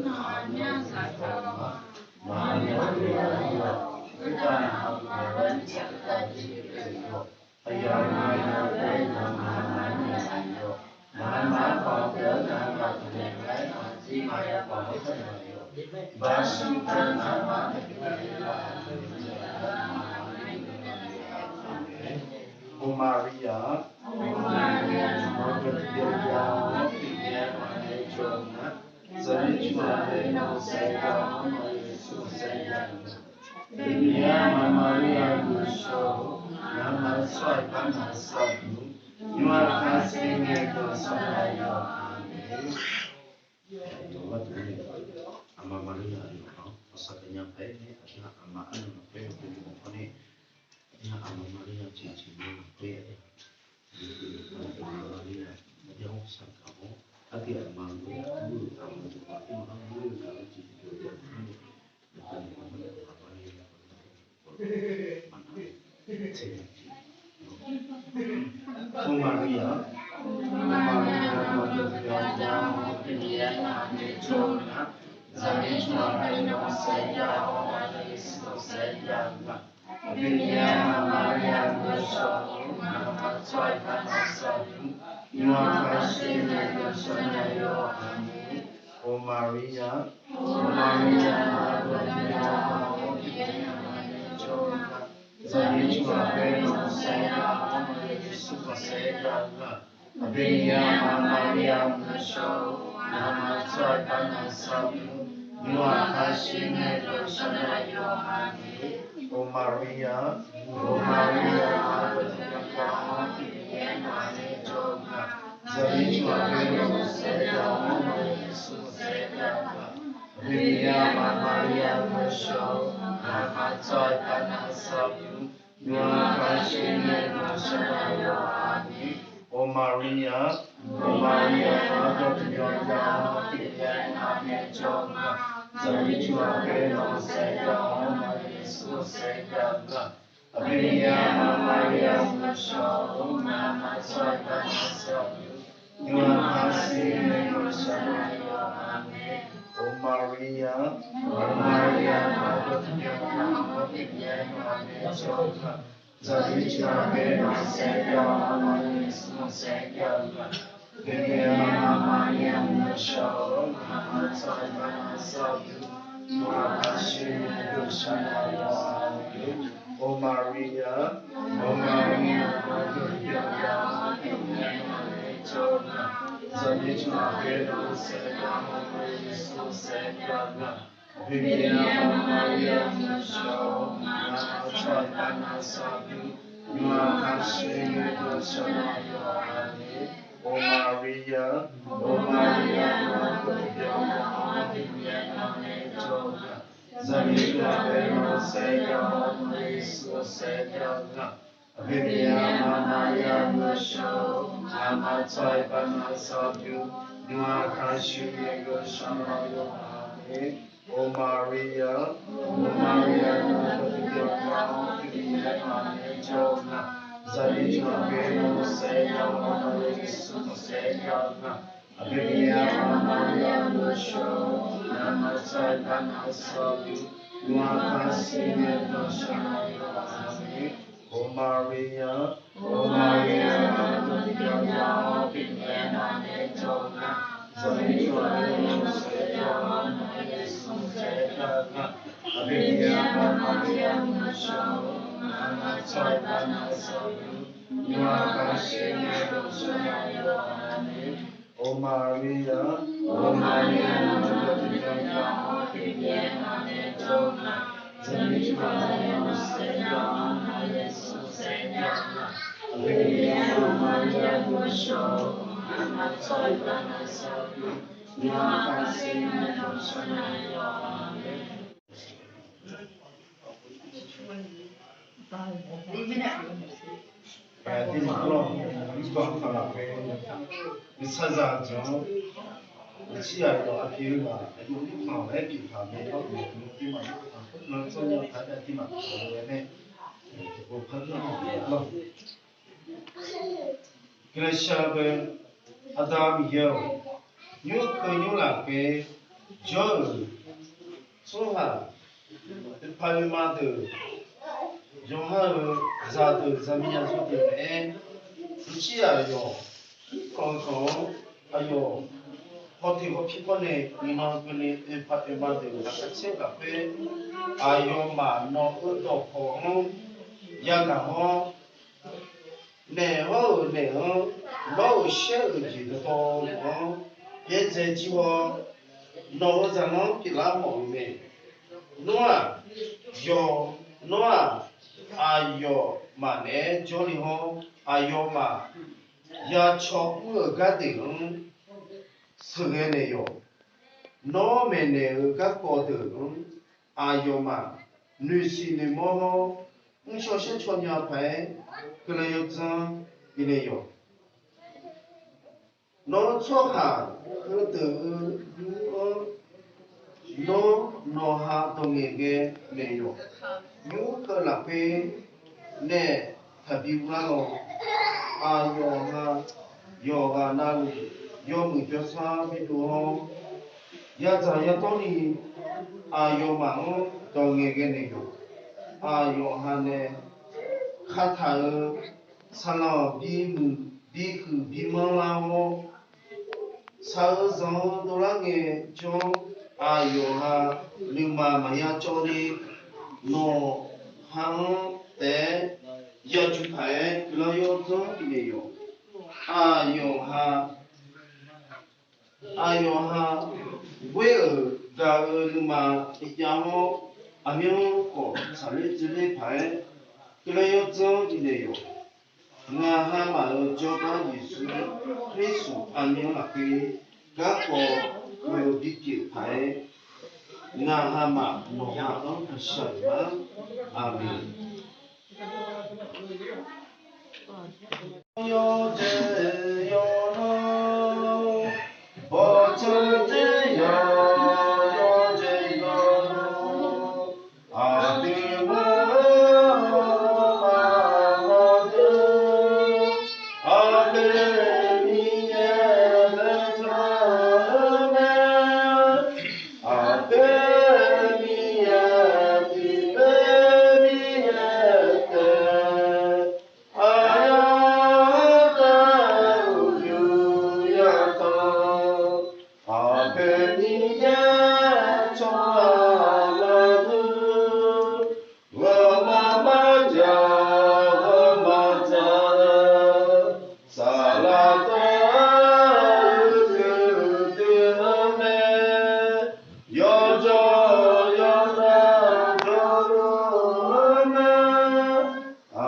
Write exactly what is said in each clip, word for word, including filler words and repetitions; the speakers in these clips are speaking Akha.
Maqmyanr saqkaq-awq. Maqmyanr saqkaq-awq. Khoertav aqgeu-anr tiqkeuv-awq. Aqyawf-euq ngaq-euq maqmar-anr naeq-awq. Maqmar-anr khawf deuq-anr gaq-eu ngaq-anr gaq-eu taqnaeq-aer, aqdir maqya khawf-anr taqnaeq-awq. Baqshuq taq-eu ngaq-anr gaq-eu taqnaeq-aer, Aqmeq. Or Maqmyanr, Maqmyanr, aqdui-anr gaq-eu Miqyaer-anr naeq-aer jawr-eu nga. Zaqmiq tiq ghaq-anr nae nawq-eu saev jav-awr, nawq-eu Yeqsur-anr saev jav-eu nga. Aqbeqnir-a, Maqmyanr, aqdui-anr gaq-awr, ngaq-anr maqtsawrhaq iqbax maq sar-eu, nymr-aq khar sir ngae dawq shar nya-awq. Aqmeq. Aqma Maqmyanr aqyawf-anr khawf saqdaq nya paer nae aqdui-anr aqma arnan maqpaer-eu gharduq maqpar nae, aqdui-anr aqma Maqmyanr jeqjeq nar maqpaer-a. Aqma Maqmyanr aqdui-anr saqkaq-awr, aqdui aqma-eu gharduq aqma dawqma-anr maqngeur-eu gaq-eu jeq pyeuf-eu dawq-anr nae, Or Maqmyanr, Or Maqmyanr, aqdui-anr gaq-awr Miqyaer-anr naeq-aer jawr-eu nga. Zaqmiq tiq ghaq-anr nae nawq-eu saev jav-awr, nawq-eu Yeqsur-anr saev jav-eu nga. Aqbeqnir-a, Maqmyanr, aqdui-anr gaq-awr, ngaq-anr maqtsawrhaq iqbax maq sar-eu, nymr-aq khar sir ngae dawq shar nya-awq. Aqmeq. Or Maqmyanr, Or Maqmyanr, aqdui-anr gaq-awr Miqyaer-anr naeq-aer jawr-eu nga. Zaqmiq tiq ghaq-anr nae nawq-eu saev jav-awr, nawq-eu Yeqsur-anr saev jav-eu nga. Aqbeqnir-a, Maqmyanr, aqdui-anr gaq-awr, ngaq-anr maqtsawrhaq iqbax maq sar-eu, nymr-aq khar sir ngae dawq shar nya-awq. Aqmeq. Or Maqmyanr, Or Maqmyanr, aqdui-anr gaq-awr Miqyaer-anr naeq-aer jawr-eu nga. Zaqmiq tiq ghaq-anr nae nawq-eu saev jav-awr, nawq-eu Yeqsur-anr saev jav-eu nga. Aqbeqnir-a, Maqmyanr, aqdui-anr gaq-awr, ngaq-anr maqtsawrhaq iqbax maq sar-eu, nymr-aq khar sir ngae dawq shar nya-awq. Aqmeq. Or Maqmyanr, Or Maqmyanr, aqdui-anr gaq-awr Miqyaer-anr naeq-aer jawr-eu nga. Zaqmiq tiq ghaq-anr nae nawq-eu saev jav-awr, nawq-eu Yeqsur-anr saev jav-eu nga. Aqbeqnir-a, Maqmyanr, aqdui-anr gaq-awr, ngaq-anr maqtsawrhaq iqbax maq sar-eu, nymr-aq khar sir ngae dawq shar nya-awq. Aqmeq. Or Maqmyanr, Or Maqmyanr, aqdui-anr gaq-awr Miqyaer-anr naeq-aer jawr-eu nga. Zaqmiq tiq ghaq-anr nae nawq-eu saev jav-awr, nawq-eu Yeqsur-anr saev jav-eu nga. Aqbeqnir-a, Maqmyanr, aqdui-anr gaq-awr, ngaq-anr maqtsawrhaq iqbax maq sar-eu, nymr-aq khar sir ngae dawq shar nya-awq. Aqmeq. Or Maqmyanr, Or Maqmyanr, aqdui-anr gaq-awr Miqyaer-anr naeq-aer jawr-eu nga. Zaqmiq tiq ghaq-anr nae nawq-eu saev jav-awr, nawq-eu Yeqsur-anr saev jav-eu nga. Aqbeqnir-a, Maqmyanr, aqdui-anr gaq-awr, ngaq-anr maqtsawrhaq iqbax maq sar-eu, nymr-aq khar sir ngae dawq shar nya-awq. Aqmeq. Or Maqmyanr, Or Maqmyanr, aqdui-anr gaq-awr Miqyaer-anr naeq-aer jawr-eu nga. Zaqmiq tiq ghaq-anr nae nawq-eu saev jav-awr, nawq-eu Yeqsur-anr saev jav-eu nga. Aqbeqnir-a, Maqmyanr, aqdui-anr gaq-awr, ngaq-anr maqtsawrhaq iqbax maq sar-eu, nymr-aq khar sir ngae dawq shar nya-awq. Aqmeq. Or Maqmyanr, Or Maqmyanr, aqdui-anr gaq-awr Miqyaer-anr naeq-aer jawr-eu nga. Zaqmiq tiq ghaq-anr nae nawq-eu saev jav-awr, nawq-eu Yeqsur-anr saev jav-eu nga. Aqbeqnir-a, Maqmyanr, aqdui-anr gaq-awr, ngaq-anr maqtsawrhaq iqbax maq sar-eu, nymr-aq khar sir ngae dawq shar nya-awq. Aqmeq. Or Maqmyanr, Or Maqmyanr, aqdui-anr gaq-awr Miqyaer-anr naeq-aer jawr-eu nga. Zaqmiq tiq ghaq-anr nae nawq-eu saev jav-awr, nawq-eu Yeqsur-anr saev jav-eu nga. Aqbeqnir-a, Maqmyanr, aqdui-anr gaq-awr, ngaq-anr maqtsawrhaq iqbax maq sar-eu, nymr-aq khar sir ngae dawq shar nya-awq. Aqmeq. Or Maqmyanr, Or Maqmyanr, aqdui-anr gaq-awr Miqyaer-anr naeq-aer jawr-eu nga. Zaqmiq tiq ghaq-anr nae nawq-eu saev jav-awr, nawq-eu Yeqsur-anr saev jav-eu nga. Aqbeqnir-a, Maqmyanr, aqdui-anr gaq-awr, ngaq-anr maqtsawrhaq iqbax maq sar-eu, nymr-aq khar sir ngae dawq shar nya-awq. Aqmeq. Tirmaf arlawr, mrbanq taq laf-eu, uqsaqzaq dzanq-anr, uqcir yaq yawf arpyeuf-eu ghaq, aqyawf mirkhanq laer pyeuf taq-euq mae. Arlawr, tirmaf mirkhanq khoernan tsawrmyanr taq-aer tirmaf taq-eu mae. Guiqlanq shar-eu, Aqda Miqyaer-or, nymr keuv nymr lafkhoer jawr-euq tsawrhaq, paqliqma deuq, yawqha-euq zaqdeuq zaqmiqzaq deuq naeq-aer, uqcif aqyawf kawq-eu kawq-anr, aqyawf hawteq hawpir khawr nae iqnan keuvni oeqpaq oeqma deuq laqkhaq caer-eu lafkhoer, aqyawfmaf nawq-eu dawqkawq-anr yagaq hawr, naef hawr-euq naeq-anr, lawr-euq shaer-euq jeq dawqtawvluf-anr byaerdzae jir hawr, nawq-euq zaqlanr pyeuflar mawf-eu mae. Nawr-aq, yawq, nawr-aq, aqyawfmaf naeq-aer jawrle hawr, aqyawfmaf yacaw mr-euq gharduq-anr sheuqghae naeq yawq. Nawr maeqnaeq-euq garkawv deuq-anr aqyawfmaf noeqsiq noeqmawr hawr, mrcaw shaer caw nya paq-aer guiqlanq yawdzanr bifnaeq yawq. Nawr tsawrhaq heudeuq-eu nymr-anr, nawr nawqha dawq ngaeqghae naeq yawq. Nymr keuv lafkhoer nae taqbi uvlar lawq. Aqyawf ha yawqghaq navluf yawmuiq jawrshar bidov hawr, yadzaq yadawr ni aqyawfmaf-anr dawq ngaeqghae naeq yawq. Aqyawf ha nae kataq-euq saqlanq bimuiq bihuiq bimanr lar hawr, shaq-eu zanq-eu dovlar ngaejawr, aqyawf ha nuima maqya cawv ni nawq ha-anr taef-aer yajuq taq-aer guiqlanq yawdzanr bifnaeq yawq. Aqyawf ha Aqyawf ha ghoer-euq gaq-eu nuima tiqjav hawr, aqmyanluf khawf tsaqler dzoerler paq-aer guiqlanq yawdzanr bifnaeq yawq. Ngaq ha maf-euq jawrgar Yeqsur Karisu aqmyanluf lafkhoer garkawv heu bipyeuf paq-aer, ngaq ha maf nawq ha-anr maqshaq-euq ma. Aqmeq. Yawjeq yawlanr, bawqtsanq jeq yawq, yawjeq yawlanr, aqdui maqmaq maqdui, aqpoeq Miqyaer baetaq-eu mae. Aqpoeq Miqyaer tiqpoeq Miqyaer taef, aqyawf-anr taef uqduq yatanq. Aqpoeq Miqyaer tsawrhaq lafdui, ghawqmawq marjaq ghawqmawq dzaq-eu, saqlaq tawv-eu uqduq dui-eu mae. Yawjawr yawqnan jawrluf-eu mae.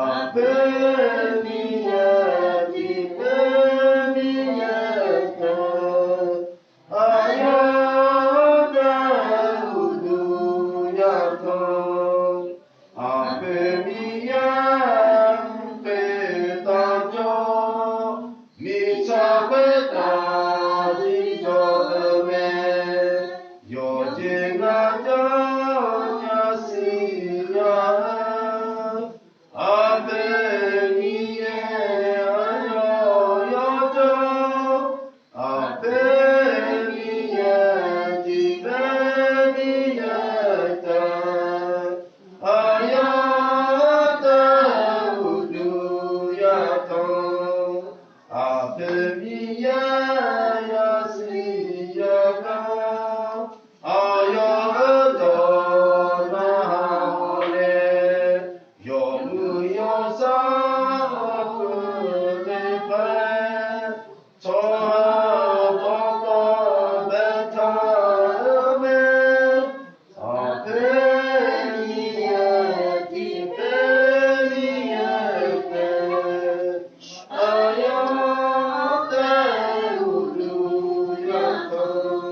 Aqpoeq Miqyaer tiqpoeq Miqyaer taef, aqyawf-anr taef uqduq yatanq. Aqpoeq Miqyaer-anr khoertav jawr, mirtsaq khoertav tiqjawr-eu mae. Yawqjeq ngaq jar-awr yasiq nya-eu, Aqpoeq Miqyaer aqyawf yawjawr, Aqpoeq Miqyaer tiqpoeq Miqyaer taef, aqyawf-anr taef uqduq yatanq. Aqpoeq Miqyaer yasiq yagar, aqyawf-euq dawq narhaq hawq nae, yawmuiq yawshar hawkeuv naeqpaer, tsawrhaq dawqtawv baetaq-eu mae. Aqpoeq Miqyaer tiqpoeq Miqyaer taef, aqyawf-anr taef uqduq yatanq.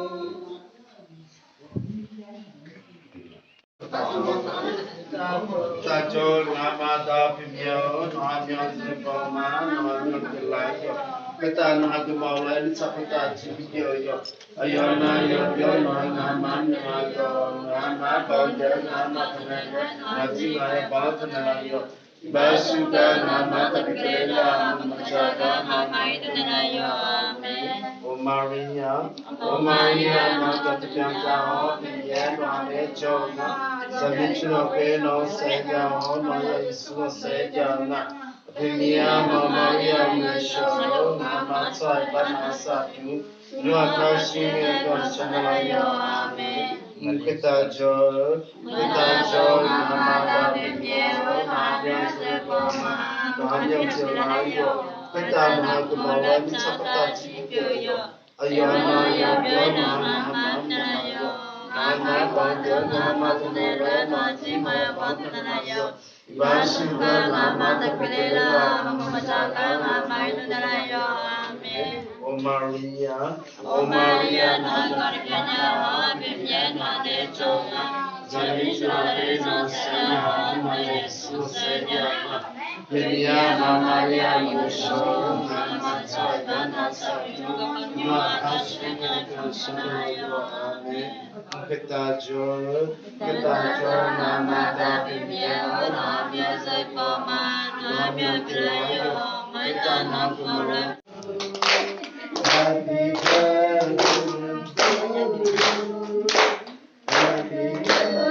Tavjawr ngamaf da pyeufmya-awr, nawq-anr myan dzaeqbaw ma, nawq-anr myan dzaeqlaf-awr. Khoertav nawq-anr aqduimaf-eu lof-aer mirtsaq khoertav tiqbir pyeuf-eu yawq. Aqyawf nav yawqbyawr nawq-anr ngaq-anr maqmr naeqlaf yawq. Ngaq-anr maqbaw-eu jeq-anr ngaq-anr maqtaq naeq-aer, ngaq-anr tiq ghaq-aer baoq-anr taqnaeq laf yawq. Iqbax shugar ngaq-anr maqtaq pyeuf keuvle lar, maqdzaq gar ngaq-anr maqir taqnaeq laf yawq. Aqmeq. Ghawqmaqli-a, ghawqmaqli-a, nawq-anr dawq tiqbyan jav-awr, Miqyaer nawq-anr nae jawr-eu nar, zaqmiq tiq ghaq khoer nawq-anr saef jav-awr, nawq-anr yawf Yeqsur-anr saef jav-eu nar, Aqpoeq Miqyaer-a, Maqmaqlir-a, Miqyaer-a, ngaq-anr maqtsawrhaq iqbax nav-anr sharpymr, nymr-aq kar shir ngae dawq shar nar laf yawq. Aqmeq. Mq khoertav jawr-eu, khoertav jawr-eu, ngaq-anr maqdav bimyaeq-awr, ngaq-anr byaerdzae baw ma. Ngaq-anr byaerdzae lar yawq. Khoertav nawq-anr aqduimaf-eu lof-aer mirtsaq khoertav tiqbir pyeuf-eu yawq. Aqyawf nav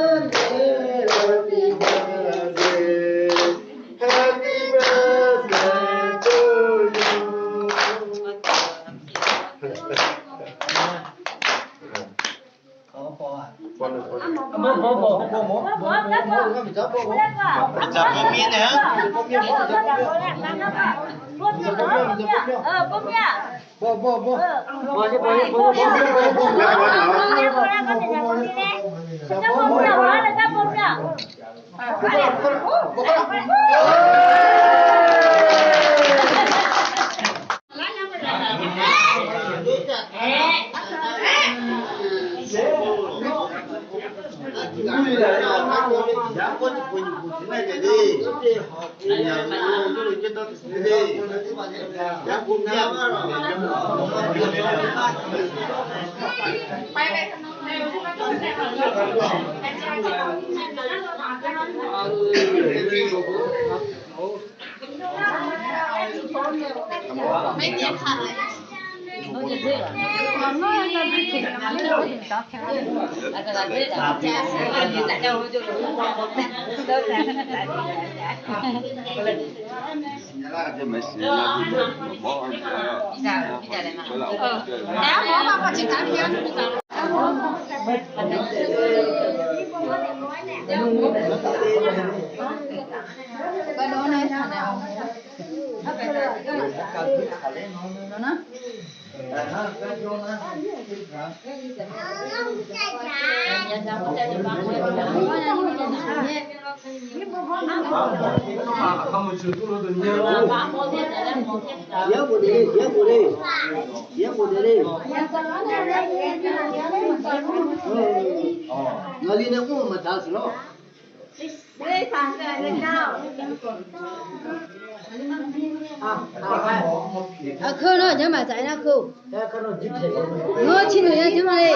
yawqbyawr nawq-anr ngaq-anr maqmr naeqlaf yawq. Ngaq-anr maqbaw-eu jeq-anr ngaq-anr maqtaq naeq laf-aer, ngaq-anr tiq ghaq-aer baoq-anr taqnaeq laf yawq. Iqbax shugar ngaq-anr maqtaq pyeuf keuvle lar, maqdzaq gar ngaq-anr maqir taqnaeq laf yawq. Aqmeq. Ghawqmaqli-a, ghawqmaqli-a, nawq-anr dawq tiqbyan jav-awr, Aqpoeq Miqyaer nawq-anr nae jawr-eu nar, zaqmiq tiq ghaq khoer nawq-anr saef jav-awr, nawq-anr yawf Yeqsur-anr saef jav-eu nar, Aqpoeq Miqyaer-a, Maqmaqlir-a, Miqyaer-a, ngaq-anr maqtsawrhaq iqbax nav-anr sharpymr, nymr-aq kar shir ngae dawq shar nar laf yawq. Aqmeq. Khoertav jawr-eu, khoertav jawr-eu, ngaq-anr maqdav bimyaeq-awr, ngaq-anr byaerdzae baw ma. Ngaq-anr byaerdzae lar yawq. Khoertav nawq-anr aqduimaf-eu lof-aer Happy birthday to you. Happy birthday, happy birthday, happy birthday to you. Ngaqli nae mr-eu maqdzaq siq lawr. Aqkeuv nawr aqjeq maqdzaq-aer nar keuv. Nawr tiqnoeq ya jeq ma le.